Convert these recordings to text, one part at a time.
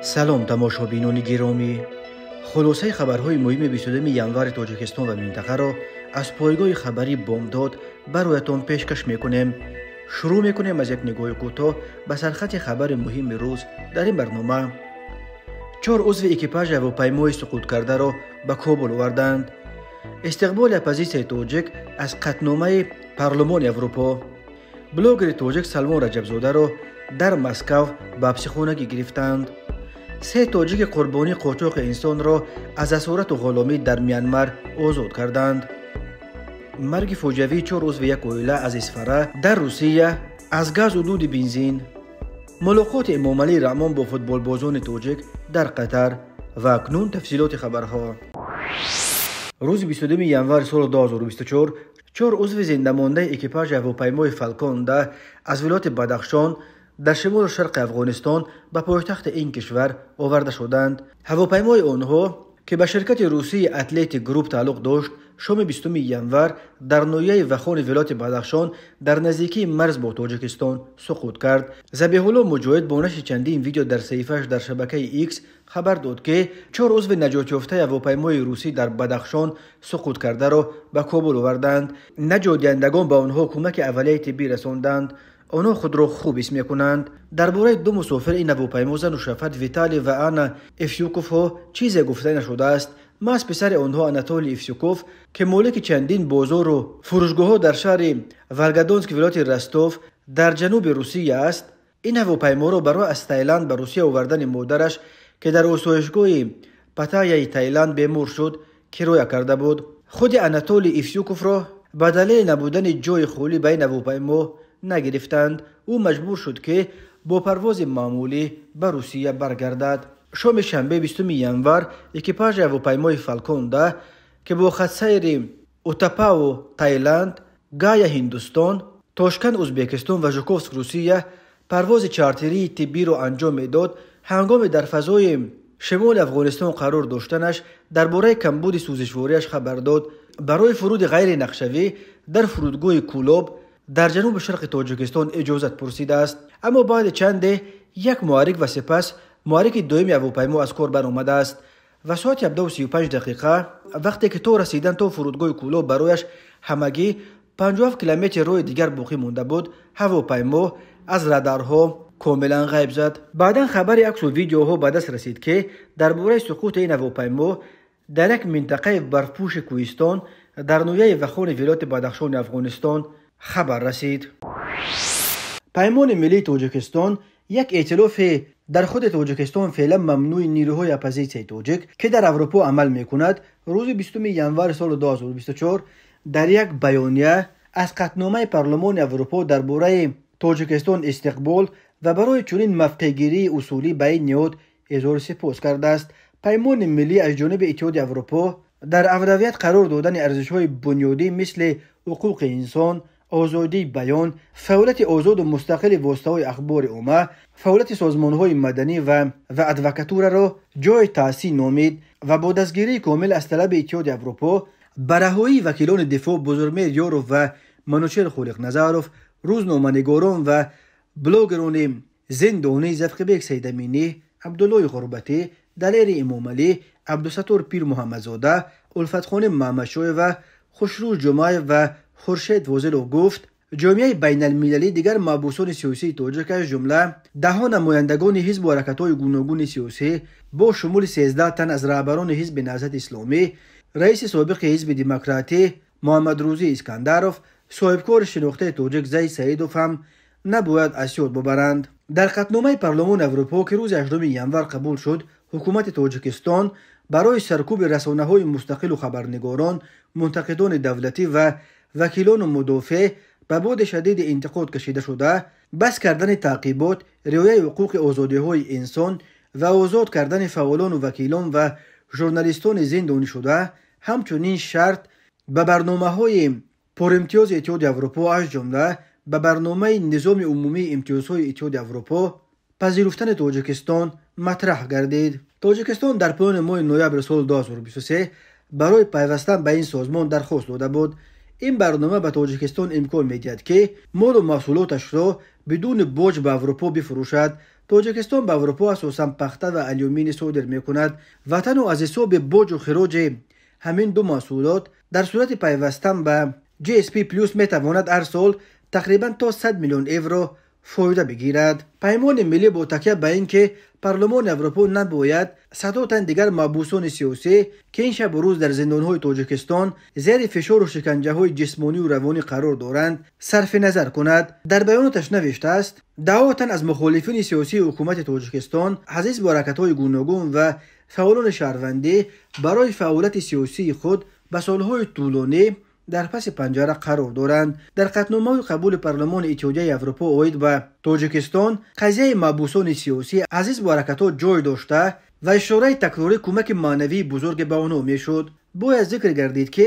Салом, тамошобинони гиромӣ. Хулосаи хабарҳои муҳими 22 январи Тоҷикистон ва минтақаро аз пойгоҳи хабарии Бомдод бароятон пешкаш мекунем. Шурӯъ мекунем аз як нигоҳи кӯтоҳ ба сархати хабари муҳими рӯз дар ин барнома. 4 узви экипажи ҳавопаймои суқуткардаро ба Кобул оварданд. Истиқболи оппозитсияи тоҷик аз қатъномаи Парлумони Аврупо. Блогери тоҷик Салмон Раҷабзодаро дар Москав ба ҳабсихонагӣ гирифтанд. 3 тоҷики қурбонии қочоқи инсонро аз асорату ғуломӣ дар Мянмар озод карданд. Марги фоҷиавии 4 узви як оила аз Исфара дар Русия аз газу дуди бензин. Мулоқоти Эмомалӣ Раҳмон бо футболбозони тоҷик дар Қатар. Ва акнун тафсилоти хабарҳо. Рӯзи 22 январи соли 2024 4 узви зиндамондаи экипажи ҳавопаймои Фалкон 10 аз вилояти Бадахшон дар шимолу шарқи Афғонистон ба пойтахти ин кишвар оварда шуданд. Ҳавопаймои онҳо, ки ба ширкати русии Атлетик Груп тааллуқ дошт, шоми 20 январ дар ноҳияи Вахони вилояти Бадахшон дар наздикии марз бо Тоҷикистон суқут кард. Забиҳулло Муҷоҳид бо нашри чандин видео дар саҳифааш дар шабакаи Икс хабар дод, ки 4 узви наҷотёфтаи ҳавопаймои русӣ дар Бадахшон суқут кардаро ба Кобул оварданд. Наҷотдиҳандагон ба онҳо кӯмаки аввалияи тиббӣ расонданд. Онҳо худро хуб ҳис мекунанд. Дар бораи 2 мусофир ин ҳавопаймо, зану шавҳар Виталий ва Анна Ифсюковҳо чизе гуфта нашудааст. Маҳз писари онҳо Анатолий Ифсюков, ки молики чандин бозору фурӯшгоҳҳо дар шаҳри Волгодонск вилояти Ростов дар ҷануби Русия аст, ин ҳавопайморо барои аз Таиланд ба Русия овардани модараш, ки дар осоишгоҳи Паттайяи Таиланд бемор шуд, кироя карда буд. Худи Анатолий Ифсюковро ба далели набудани ҷои холӣ ба ин ҳавопаймо нагирифтанд. Ӯ маҷбур шуд, ки бо парвози маъмулӣ ба Русия баргардад. Шоми шанбе 20 январ экипажи ҳавопаймои Фалкон 10, ки бо хатсайри Утапао Таиланд, Гая Ҳиндустон, Тошканд Узбекистон ва Жуковск Русия парвози чартерии тиббиро анҷом медод, ҳангоми дар фазои шимоли Афғонистон қарор доштанаш дар бораи камбуди сӯзишвориаш хабар дод. Барои фуруди ғайринақшавӣ дар фурудгоҳи Кӯлоб дар ҷануби шарқи Тоҷикистон иҷозат пурсидааст. Аммо баъди чанде як муҳаррик ва сипас муҳаррики дуюми ҳавопаймо аз кор баромадааст ва соати 17:35 дақиқа, вақте ки то расидан то фурудгоҳи Кӯлоб барояш ҳамагӣ 57 километр роҳи дигар боқӣ монда буд, ҳавопаймо аз радарҳо комилан ғайб зад. Баъдан хабари аксу видеоҳо ба даст расид, ки дар бораи суқути ин ҳавопаймо дар як минтақаи барфпӯши кӯҳистон дар ноҳияи Вахони вилояти Бадахшони Афғонистон хабар расид. Паймони миллии Тоҷикистон, як эътилофи дар худи Тоҷикистон феълан мамнӯи нерӯҳои оппозитсияи тоҷик, ки дар Аврупо амал мекунад, рӯзи 20 январи соли 2024 дар як баёния аз қатъномаи Парлумони Аврупо дар бораи Тоҷикистон истиқбол ва барои чунин мавқеъгирии усулӣ ба ин ниҳод изҳори сипос кардааст. Паймони миллӣ аз ҷониби Иттиҳоди Аврупо дар авлавият қарор додани арзишҳои бунёдӣ мисли ҳуқуқи инсон, озодии баён, фаъолияти озоду мустақили воситаҳои ахбори омма, фаъолияти созмонҳои маданӣ ва адвокатураро ҷойи таъсин номид ва бо дастгирии комил аз талаби Иттиҳоди Аврупо ба раҳоии вакилони дифоъ Бузургмеҳр Ёров ва Манучер Холиқназаров, рӯзноманигорон ва блогерони зиндонӣ Завқибек Сайдаминӣ, Абдуллои Ғурбатӣ, Далери Эмомалӣ, Абдусаттор Пирмуҳаммадзода, Улфатхоним Маҳмадшоева, Хушрӯ Ҷумаев ва Хуршед Возилов гуфт: ҷомеаи байналмилалӣ дигар маҳбусони сиёсии тоҷик, аз ҷумла даҳҳо намояндагони ҳизбу ҳаракатҳои гуногуни сиёсӣ бо шумули 13 тан аз раҳбарони ҳизби Наҳзати Исломӣ, раиси собиқи ҳизби Демократӣ Муҳаммадрӯзӣ Искандаров, соҳибкори шинохтаи тоҷик Зайд Саидов ҳам набояд аз ёд бубаранд. Дар қатъномаи Парлумони Аврупо, ки рӯзи 8 январ қабул шуд, ҳукумати Тоҷикистон барои саркӯби расонаҳои мустақилу хабарнигорон, мунтақидони давлатӣ ва вакилону мудофеъ ба боди шадиди интиқод кашида шуда, бас кардани таъқибот, риояи ҳуқуқи озодиҳои инсон ва озод кардани фаъолону вакилон ва журналистони зиндонишуда ҳамчунин шарт ба барномаҳои пуримтиёзи Иттиҳоди Аврупо, аз ҷумла ба барномаи низоми умумии имтиёзҳои Иттиҳоди Аврупо пазируфтани Тоҷикистон матраҳ гардид. Тоҷикистон дар поёни моҳи ноябри соли 2023 барои пайвастан ба ин созмон дархост дода буд. Ин барнома ба Тоҷикистон имкон медиҳад, ки молу маҳсулоташро бидуни боҷ ба Аврупо бифурӯшад. Тоҷикистон ба Аврупо асосан пахта ва алюминий содир мекунад ва танҳо аз ҳисоби боҷу хироҷи ҳамин ду маҳсулот дар сурати пайвастан ба GSP Plus метавонад ҳар сол тақрибан то 100 миллион евро фоида бигирад. Паймони миллӣ бо такя ба ин ки Парлумони Аврупо набояд садҳо тан дигар маҳбусони сиёсӣ, ки ин шабу рӯз дар зиндонҳои Тоҷикистон зери фишору шиканҷаҳои ҷисмонию равонӣ қарор доранд, сарфи назар кунад. Дар баёноташ навиштааст: даҳҳо тан аз мухолифини сиёсии ҳукумати Тоҷикистон, аз ҳизбу ҳаракатҳои гуногун ва фаъолони шаҳрвандӣ барои фаъолияти сиёсии худ ба солҳои тӯлонӣ дар паси панҷара қарор доранд. Дар қатъномаҳои қабули Парлумони Иттиҳодияи Аврупо оид ба Тоҷикистон қазияи маҳбусони сиёсӣ аз ҳизбу ҳаракатҳо ҷой дошта ва ишораи такрорӣ кӯмаки маънавии бузурге ба онҳо мешуд. Бояд зикр гардид, ки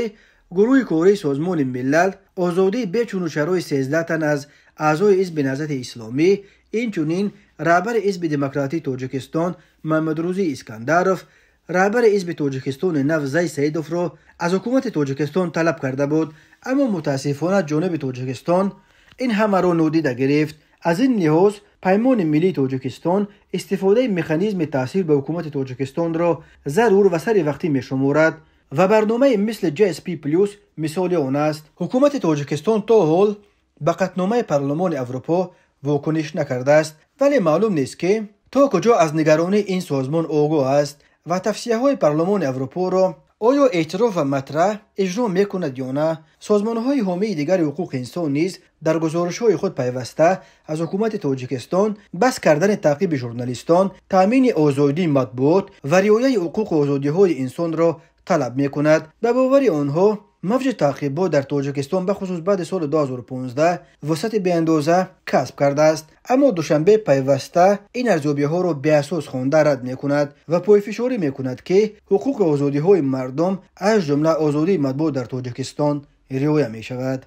гурӯҳи кории Созмони Миллал озодии бечуну чарои 13 тан аз аъзои Ҳизби Наҳзати Исломӣ, инчунин раҳбари Ҳизби Демократии Тоҷикистон Муҳаммадрӯзӣ Искандаров, раҳбари Ҳизби Тоҷикистони нав Зай Саидовро аз ҳукумати Тоҷикистон талаб карда буд, аммо мутаассифона ҷониби Тоҷикистон ин ҳамаро нодида гирифт. Аз ин лиҳоз Паймони миллии Тоҷикистон истифодаи механизми таъсир ба ҳукумати Тоҷикистонро зарур ва сари вақтӣ мешуморад ва барномаи мисли GSP Plus мисоли он аст. Ҳукумати Тоҷикистон то ҳол ба қатъномаи Парлумони Аврупо вокуниш накардааст, вале маълум нест, ки то куҷо аз нигаронии ин созмон огоҳ аст ва тавсияҳои Парлумони Аврупоро оё эътироф ва матраҳ иҷро мекунад ё на. Созмонҳои ҳомии дигари ҳуқуқи инсон низ дар гузоришҳои худ пайваста аз ҳукумати Тоҷикистон бас кардани таъқиби журналистон, таъмини озодии матбуот ва риояи ҳуқуқу озодиҳои инсонро талаб мекунад. Ба бовари онҳо мавҷи таъқибот дар Тоҷикистон бахусус баъди соли 2015 вусъати беандоза касб кардааст, аммо Душанбе пайваста ин арзёбиҳоро беасос хонда рад мекунад ва пойфишорӣ мекунад, ки ҳуқуқи озодиҳои мардум аз ҷумла озодии матбуот дар Тоҷикистон риоя мешавад.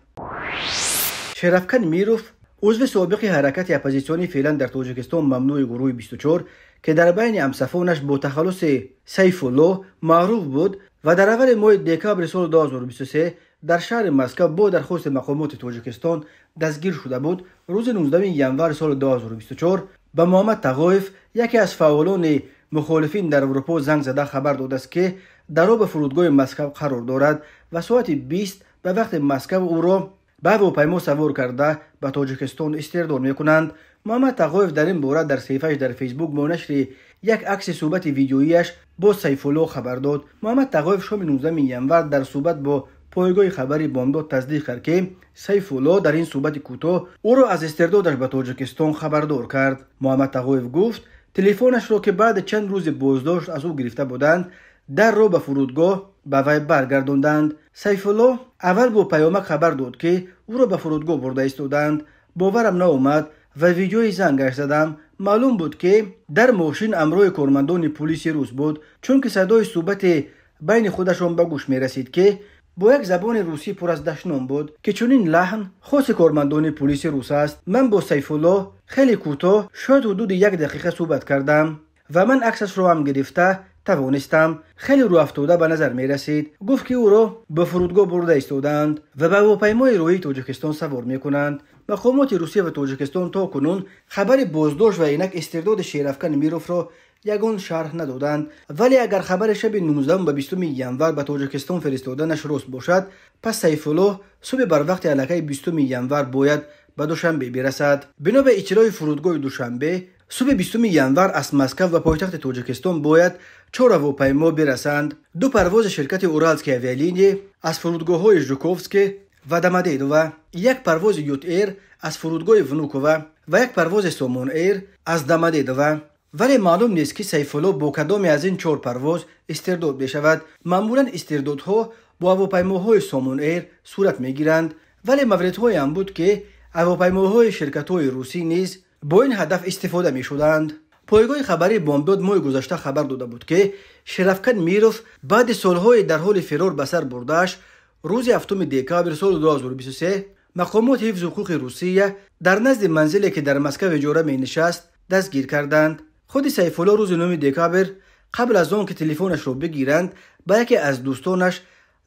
Шерафкан Миров, узви собиқи ҳаракати оппозитсионӣ феълан дар Тоҷикистон мамнӯи гурӯҳи 24, ки дар байни ҳамсафонаш бо тахаллуси Сайфулло маъруф буд ва дар аввали моҳи декабри соли 2023 дар шаҳри Москав бо дархости мақомоти Тоҷикистон дастгир шуда буд, рӯзи 19 январи соли 2024 ба Муҳаммад Тағоев, яке аз фаъолони мухолифин дар Аврупо, занг зада хабар додааст, ки дар оби фурудгоҳи Москав қарор дорад ва соати 20 ба вақти Москав ӯро ба ҳавопаймо савор карда ба Тоҷикистон истирдод мекунанд. Муҳаммад Тағоев дар ин бора дар саҳифааш дар Фейсбук бо нашри як акси суҳбати видеоияш бо Сайфулло хабар дод. Муҳаммад Тағоев шоми 19 январ дар суҳбат бо пойгоҳи хабари Бомдод тасдиқ кард, ки Сайфулло дар ин суҳбати кӯтоҳ ӯро аз истирдодаш ба Тоҷикистон хабардор кард. Муҳаммад Тағоев гуфт, телефонашро, ки баъди чанд рӯзи боздошт аз ӯ гирифта буданд, дарро ба фурудгоҳ ба вай баргардонданд. Сайфулло аввал бо паёмак хабар дод, ки ӯро ба фурудгоҳ бурда истодаанд. Боварам наомад ва видеои зангаш задам. Маълум буд, ки дар мошин ҳамроҳи кормандони пулиси рус буд, чунки садои суҳбати байни худашон ба гӯш мерасид, ки бо як забони русӣ пур аз дашном буд, ки чунин лаҳн хоси кормандони пулиси рус аст. Ман бо Сайфулло хеле кӯтоҳ, шояд ҳудуди як дақиқа суҳбат кардам ва ман аксашро ҳам гирифта тавонистам. Хеле рӯафтода ба назар мерасид. Гуфт, ки ӯро ба фурудгоҳ бурда истодаанд ва ба ҳавопаймои роҳии Тоҷикистон савор мекунанд. Мақомоти Русия ва Тоҷикистон то кунун хабари боздошт ва инак истирдоди Шерафкан Мировро ягон шарҳ надоданд, вале агар хабари шаби 19 ба 20 январ ба Тоҷикистон фиристоданаш рост бошад, пас Сайфулло субҳи барвақти аллакай 20 январ бояд ба Душанбе бирасад. Бино ба иттилои фурудгоҳи Душанбе, субҳи 20 январ аз Москав ба пойтахти Тоҷикистон бояд чор ҳавопаймо бирасанд. Ду парвози ширкати Уралские авиалинии аз фурудгоҳҳои Жуковский ва Домодедово, як парвози Ют-Эйр аз фурудгоҳи Внуково ва як парвози Сомон-Эйр аз Домодедово. Вале маълум нест, ки Сайфулло бо кадоме аз ин чор парвоз истирдод мешавад. Маъмулан истирдодҳо бо ҳавопаймоҳои Сомон-Эйр сурат мегиранд, вале мавридҳоеам буд, ки ҳавопаймоҳои ширкатҳои русӣ низ бо ин ҳадаф истифода мешуданд. Пойгоҳи хабарии Бомдод моҳи гузашта хабар дода буд, ки Шерафкан Миров баъди солҳои дар ҳоли фирор ба сар бурдааш рӯзи 7 декабри соли 2023 мақомоти ҳифзи ҳуқуқи Русия дар назди манзиле, ки дар Москав иҷора менишаст, дастгир карданд. Худи Сайфулло рӯзи 9 декабр қабл аз он ки телефонашро бигиранд, ба яке аз дӯстонаш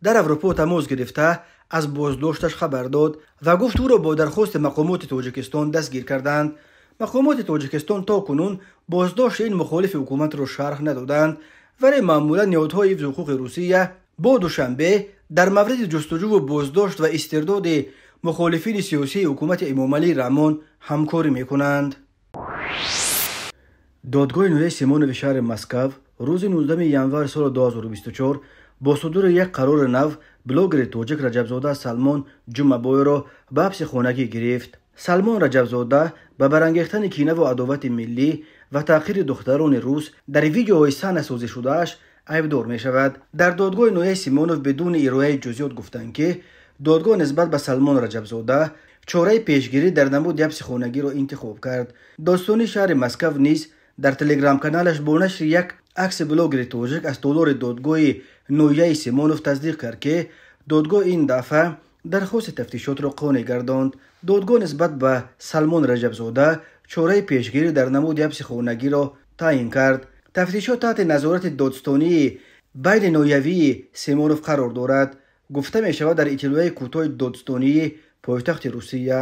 дар Аврупо тамос гирифта аз боздошташ хабар дод ва гуфт ӯро бо дархости мақомоти Тоҷикистон дастгир карданд. Мақомоти Тоҷикистон то кунун боздошти ин мухолифи ҳукуматро шарҳ надоданд, вале маъмулан ниҳодҳои ҳифзи ҳуқуқи Русия бо Душанбе дар мавриди ҷустуҷӯву боздошт ва истирдоди мухолифини сиёсии ҳукумати Эмомалӣ Раҳмон ҳамкорӣ мекунанд. Додгоҳи ноҳияи Симонови шаҳри Москав рӯзи 19 январи соли 2024 бо судури як қарори нав блогери тоҷик Раҷабзода Салмон Ҷумъабоеро ба ҳабси хонагӣ гирифт. Салмон Раҷабзода ба барангехтани кинаву адовати миллӣ ва таъқири духтарони рус дар видеоҳои саҳнасозишудааш айбдор мешавад. Дар додгоҳи ноҳияи Симонов бидуни ироаи ҷузъиёт гуфтанд, ки додгоҳ нисбат ба Салмон Раҷабзода чораи пешгирӣ дар намуди ҳабси хонагиро интихоб кард. Додстонии шаҳри Москав низ дар телеграм-каналаш бо нашри як акси блогери тоҷик аз толори додгоҳи ноҳияи Симонов тасдиқ кард, ки додгоҳ ин дафъа дархости тафтишотро қонеъ гардонд. Додгоҳ нисбат ба Салмон Раҷабзода чораи пешгирӣ дар намуди ҳабси хонагиро таъин кард. Тафтишот таҳти назорати додстонии байни ноҳиявии Симонов қарор дорад. Гуфта мешавад дар иттилоияи кӯтоҳи додстонии пойтахти Русия.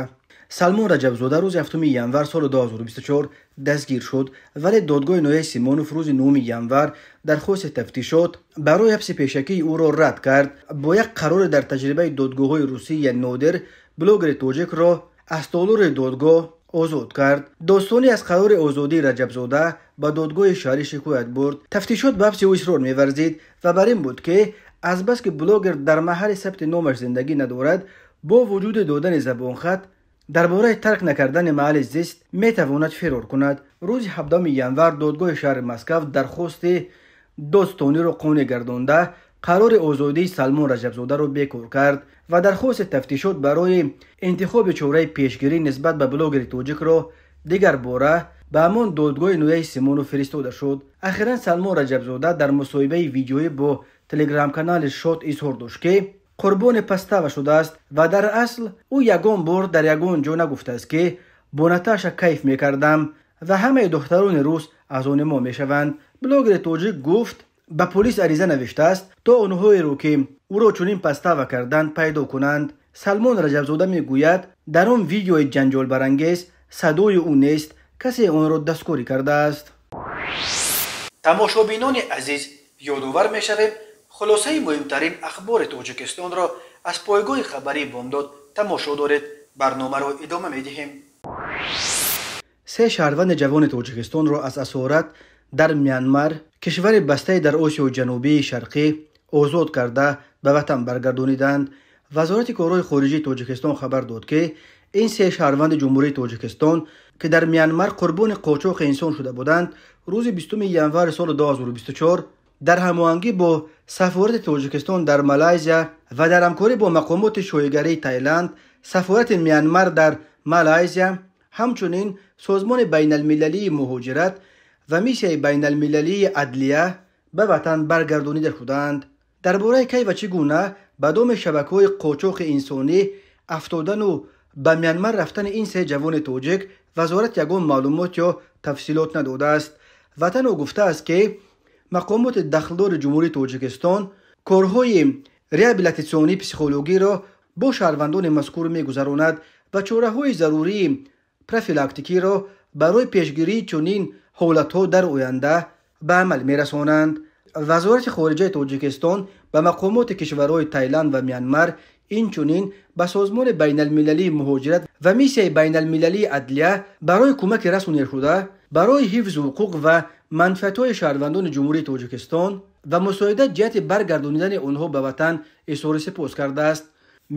Салмон Раҷабзода рӯзи 7 январ соли 2024 дастгир шуд, вале додгоҳи ноҳияи Симонов рӯзи 9 январ дархости тафтишот барои ҳабси пешакии ӯро рад кард. Бо як қарори дар таҷрибаи додгоҳҳои Русия нодир блогери тоҷикро аз толори додгоҳ озод кард. Достонӣ аз қарори озодии Раҷабзода ба додгоҳи шаҳрӣ шикоят бурд. Тафтишот ба ҳабси ӯ исрор меварзид ва бар ин буд, ки азбаски блогер дар маҳалли сабти номаш зиндагӣ надорад, бо вуҷуди додани забонхат дар бораи тарк накардани маҳалли зист метавонад фирор кунад. Рӯзи 17 январ додгоҳи шаҳри Москав дархости додстониро қонеъ гардонда қарори озодии Салмон Раҷабзодаро бекор кард ва дархости тафтишот барои интихоби чораи пешгирӣ нисбат ба блогери тоҷикро дигар бора ба ҳамон додгоҳи ноҳияи Симонов фиристода шуд. Ахиран Салмон Раҷабзода дар мусоҳибаи видеоӣ бо телеграм-канали Шот изҳор дошт, ки қурбони пастава шудааст ва дар асл ӯ ягон бор дар ягон ҷо нагуфтааст, ки бо Наташа кайф мекардам ва ҳамаи духтарони рус аз они мо мешаванд. Блогери тоҷик гуфт ба полис ариза навиштааст, то онҳоеро, ки ӯро чунин пастава карданд, пайдо кунанд. Салмон Раҷабзода мегӯяд, дар он видеои ҷанҷолбарангез садои ӯ нест, касе онро дасткорӣ кардааст. Тамошобинони азиз, ёдовар мешавем, хулосаи муҳимтарин ахбори Тоҷикистонро аз пойгоҳи хабарии Бомдод тамошо доред. Барномаро идома медиҳем. Се шаҳрванди ҷавони Тоҷикистонро аз асорат дар Мянмар, кишвари бастае дар Осиёи Ҷанубии Шарқӣ, озод карда ба ватан баргардониданд. Вазорати корҳои хориҷии Тоҷикистон хабар дод, ки ин се шаҳрванди Ҷумҳурии Тоҷикистон, ки дар Мянмар қурбони қочоқи инсон шуда буданд, рӯзи 20 январи соли 2024 дар ҳамоҳангӣ бо сафорати Тоҷикистон дар Малайзия ва дар ҳамкорӣ бо мақомоти шоҳигарии Таиланд, сафорати Мянмар дар Малайзия, ҳамчунин Созмони байналмилалии муҳоҷират ва миссияи байналмилалии адлия ба ватан баргардонида шудаанд. Дар бораи кай ва чӣ гуна ба доми шабакаҳои қочоқи инсонӣ афтодану ба Мянмар рафтани ин се ҷавони тоҷик вазорат ягон маълумот ё тафсилот надодааст. Ватану гуфтааст, ки мақомоти дахлдори Ҷумҳурии Тоҷикистон корҳои реабилитатсионии психологиро бо шаҳрвандони мазкур мегузаронад ва чораҳои зарурии профилактикиро барои пешгирии чунин ҳолатҳо дар оянда ба амал мерасонанд. Вазорати хориҷаи Тоҷикистон ба мақомоти кишварҳои Таиланд ва Мянмар, инчунин ба Созмони байналмилалии муҳоҷират ва миссияи байналмилалии адлия барои кӯмаки расонидашуда барои ҳифзи ҳуқуқ ва манфиатҳои шаҳрвандони Ҷумҳурии Тоҷикистон ва мусоидат ҷиҳати баргардонидани онҳо ба ватан изҳори сипос кардааст.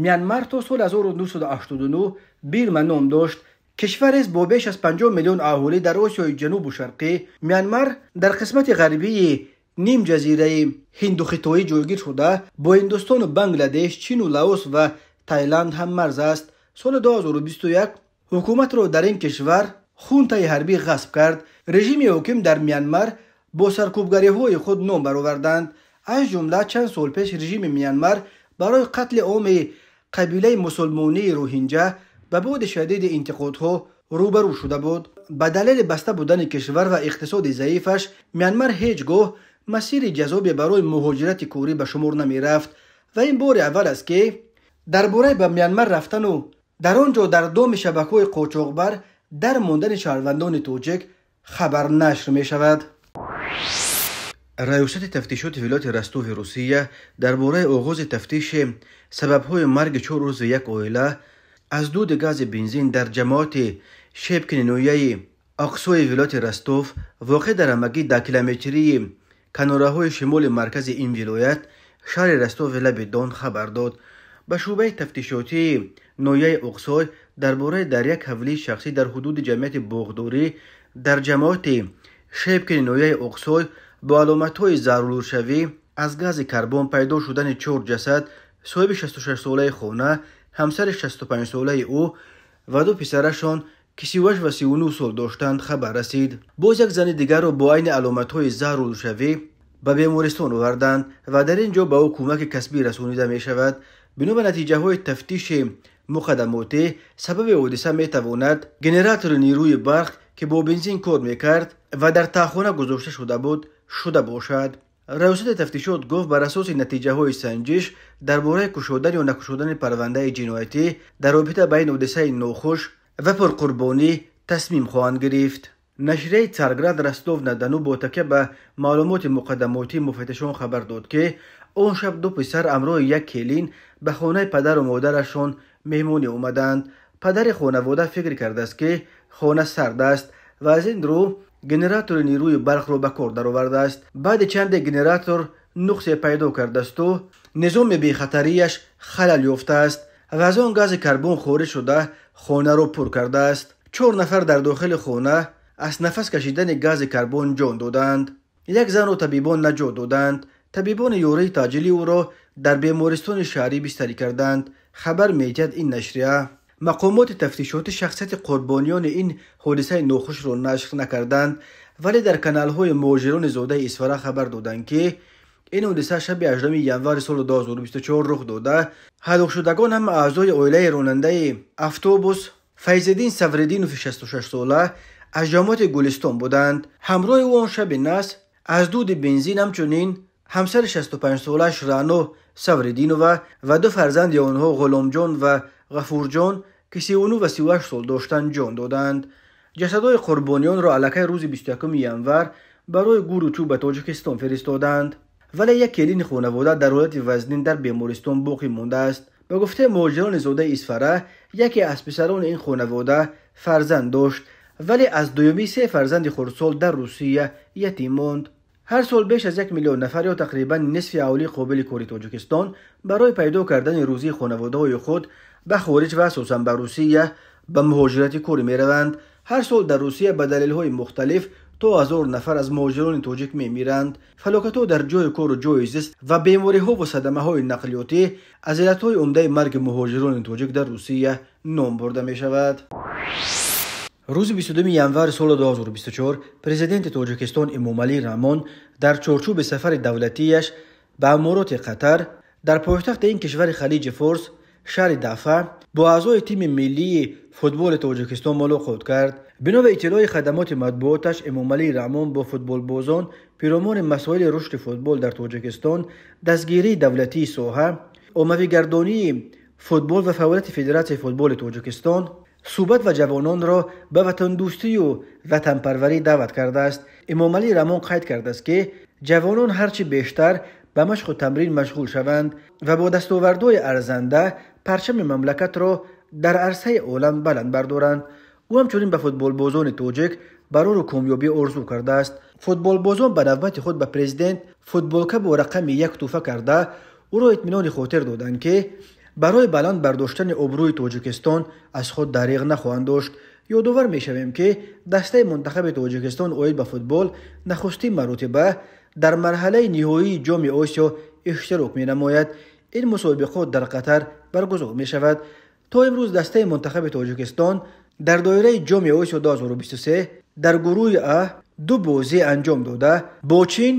Мянмар то соли 1989 Бирма ном дошт. Кишварест бо беш аз 50 миллион аҳолӣ дар Осиёи Ҷанубу Шарқӣ. Мянмар дар қисмати ғарбии нимҷазираи ҳиндухитоӣ ҷойгир шуда, бо Ҳиндустону Бангладеш, Чину Лаос ва Таиланд ҳам марз аст. Соли 2021 ҳукуматро дар ин кишвар хунтаи ҳарбӣ ғасб кард. Режими ҳоким дар Мянмар бо саркӯбгариҳои худ ном бароварданд. Аз ҷумла чанд сол пеш режими Мянмар барои қатли оми қабилаи мусулмонии Рӯҳинҷа ба боди шадиди интиқодҳо рӯбарӯ шуда буд. Ба далели баста будани кишвар ва иқтисоди заифаш, Мянмар ҳеҷ гоҳ масири ҷазобе барои муҳоҷирати корӣ ба шумор намерафт ва ин бори аввал аст, ки Дар бораи ба Мянмар рафтану дар он ҷо дар доми шабакаҳои қочоқбар дар мондани шаҳрвандони тоҷик хабар нашр мешавад. Раёсати тафтишоти вилояти Ростови Русия дар бораи оғози тафтиши сабабҳои марги 4 узви як оила аз дуди гази бензин дар ҷамоати Шепкини ноҳияи Оқсои вилояти Ростов, воқеъ дар ҳамагӣ 10 километрии канораҳои шимоли маркази ин вилоят, шаҳри Ростови лаби Дон хабар дод. Ба шӯъбаи тафтишотии ноҳияи Оқсой дар бораи дар як ҳавлии шахсӣ дар ҳудуди ҷамъияти боғдорӣ дар ҷамоати Шепкини ноҳияи Оқсой бо аломатҳои заҳролудшавӣ аз гази карбон пайдо шудани 4 ҷасад, соҳиби 66-солаи хона, ҳамсари 65-солаи ӯ ва 2 писарашон, ки 38 ва 39 сол доштанд, хабар расид. Боз як зани дигарро бо айни аломатҳои заҳролудшавӣ ба бемористон оварданд ва дар ин ҷо ба ӯ кӯмаки касбӣ расонида мешавад. Бино ба натиҷаҳои тафтиши муқаддамотӣ, сабаби ҳодиса метавонад генератори нерӯи барқ, ки бо бензин кор мекард ва дар таҳхона гузошта шуда буд, шуда бошад. Раёсати тафтишот гуфт, бар асоси натиҷаҳои санҷиш дар бораи кушодан ё накушодани парвандаи ҷиноятӣ дар робита ба ин ҳодисаи нохуш ва пурқурбонӣ тасмим хоҳанд гирифт. Нашрияи Царград Ростов-на-Дону бо такя ба маълумоти муқаддамотии муфаттишон хабар дод, ки он шаб 2 писар ҳамроҳи як келин ба хонаи падару модарашон меҳмонӣ омаданд. Падари хонавода фикр кардааст, ки хона сард аст ва аз ин рӯ генератори нерӯи барқро ба кор даровардааст. Баъди чанде генератор нуқсе пайдо кардаасту низоми бехатарияш халал ёфтааст ва аз он гази карбон хориҷ шуда хонаро пур кардааст. 4 нафар дар дохили хона аз нафас кашидани гази карбон ҷон доданд. Як занро табибон наҷот доданд. Табибони ёрии таъҷилӣ ӯро дар бемористони шаҳрӣ бистарӣ карданд, хабар медиҳад ин нашрия. Мақомоти тафтишотӣ шахсияти қурбониёни ин ҳодисаи нохушро нашр накарданд, вале дар каналҳои муҳоҷирони зодаи Исфара хабар доданд, ки ин ҳодиса шаби 8 январи соли 2024 рух дода. Ҳалокшудагон ҳама аъзои оилаи ронандаи автобус Файзиддин Савриддинови 66-сола аз ҷамоати Гулистон буданд. Ҳамроҳи ӯ он шаби нас аз дуди бензин ҳамчунин ҳамсари 65-солааш Рано Савриддинова ва 2 фарзанди онҳо Ғуломҷон ва Ғафурҷон, ки 39 ва 38 сол доштанд, ҷон доданд. Ҷасадҳои қурбониёнро аллакай рӯзи 21 январ барои гуру чӯб ба Тоҷикистон фиристоданд, вале як келини хонавода дар ҳолати вазнин дар бемористон боқӣ мондааст. Ба гуфтаи муҳоҷирони зодаи Исфара, яке аз писарони ин хонавода фарзанд дошт, вале аз дуюми 3 фарзанди хурдсол дар Русия ятим монд. Ҳар сол беш аз 1 миллион нафар ё тақрибан нисфи аҳолии қобили кори Тоҷикистон барои пайдо кардани рӯзии хонаводаҳои худ ба хориҷ ва асосан ба Русия ба муҳоҷирати корӣ мераванд. Ҳар сол дар Русия ба далелҳои мухталиф то 1000 нафар аз муҳоҷирони тоҷик мемиранд. Фалокатҳо дар ҷойи кору ҷойи зист ва бемориҳо ва садамаҳои нақлиётӣ аз иллатҳои умдаи марги муҳоҷирони тоҷик дар Русия ном бурда мешавад. Рӯзи 22 январи соли 2024 президенти Тоҷикистон Эмомалӣ Раҳмон дар чорчӯби сафари давлатияш ба Амороти Қатар дар пойтахти ин кишвари Халиҷи Форс, шаҳри Дафа, бо аъзои тими миллии футболи Тоҷикистон мулоқот кард. Бино ба иттилои хадамоти матбуоташ, Эмомалӣ Раҳмон бо футболбозон пиромони масоили рушди футбол дар Тоҷикистон, дастгирии давлатии соҳа, оммавигардонии футбол ва фаъолияти Федератсияи футболи Тоҷикистон суҳбат ва ҷавононро ба ватандӯстию ватанпарварӣ даъват кардааст. Эмомалӣ Раҳмон қайд кардааст, ки ҷавонон ҳарчи бештар ба машқу тамрин машғул шаванд ва бо дастовардҳои арзанда парчами мамлакатро дар арсаи олам баланд бардоранд. Ӯ ҳамчунин ба футболбозони тоҷик барору комёбӣ орзу кардааст. Футболбозон ба навбати худ ба президент футболка бо рақами 1 тӯҳфа карда, ӯро итминони хотир доданд, ки барои баланд бардоштани обрӯи Тоҷикистон аз худ дариғ нахоҳанд дошт. Ёдовар мешавем, ки дастаи мунтахаби Тоҷикистон оид ба футбол нахустин маротиба дар марҳалаи ниҳоии Ҷоми Осиё иштирок менамояд. Ин мусобиқот дар Қатар баргузор мешавад. То имрӯз дастаи мунтахаби Тоҷикистон дар доираи Ҷоми Осиё 2023 дар гурӯҳи А 2 бозӣ анҷом дода, бо Чин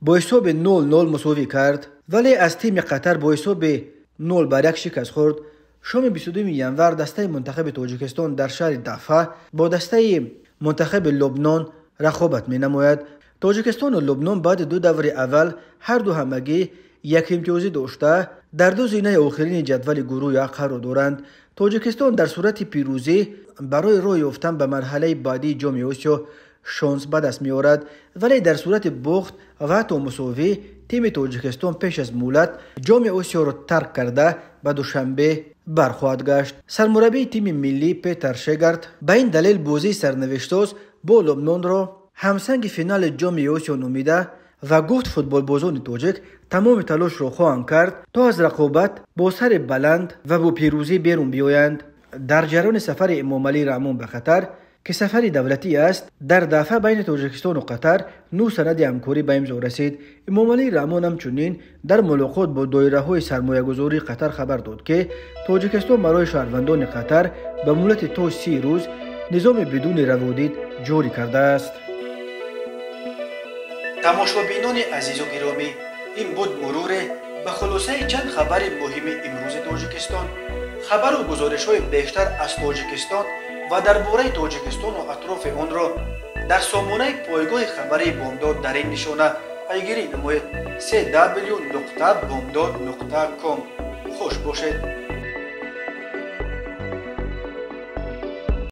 бо ҳисоби 0-0 мусовӣ кард, вале аз тими Қатар бо ҳисоби 0-1 шикаст хӯрд. Шоми 22 январ дастаи мунтахаби Тоҷикистон дар шаҳри Дафа бо дастаи мунтахаби Лубнон рақобат менамояд. Тоҷикистону Лубнон баъди 2 даври аввал ҳарду ҳамагӣ як имтиёзӣ дошта, дар ду зинаи охирини ҷадвали гурӯҳи А қарор доранд. Тоҷикистон дар сурати пирӯзӣ барои роҳ ёфтан ба марҳалаи баъдии Ҷоми Осиё шонс ба даст меорад, вале дар сурати бохт ва ҳатто мусовӣ тими Тоҷикистон пеш аз муҳлат Ҷоми Осиёро тарк карда ба Душанбе бархоҳад гашт. Сармураббии тими миллӣ Петар Шегард ба ин далел бозии сарнавиштсоз бо Лубнонро ҳамсанги финали Ҷоми Осиё номида ва гуфт, футболбозони тоҷик тамоми талошро хоҳанд кард, то аз рақобат бо сари баланд ва бо пирӯзӣ берун биёянд. Дар ҷараёни сафари Эмомалӣ Раҳмон ба Қатар, ки сафари давлатӣ аст, дар дафъа байни Тоҷикистону Қатар 9 санади ҳамкорӣ ба имзо расид. Эмомалӣ Раҳмон ҳамчунин дар мулоқот бо доираҳои сармоягузории Қатар хабар дод, ки Тоҷикистон барои шаҳрвандони Қатар ба муҳлати то 30 рӯз низоми бидуни раводид ҷорӣ кардааст. Тамошобинони азизу гиромӣ, ин буд муруре ба хулосаи чанд хабари муҳими имрӯзи Тоҷикистон. Хабару гузоришҳои бештар аз Тоҷикистон ва дар бораи Тоҷикистону атрофи онро дар сомонаи пойгоҳи хабарии Бомдод дар ин нишона пайгирӣ намоед: cw.bomdod.com. Хуш бошед.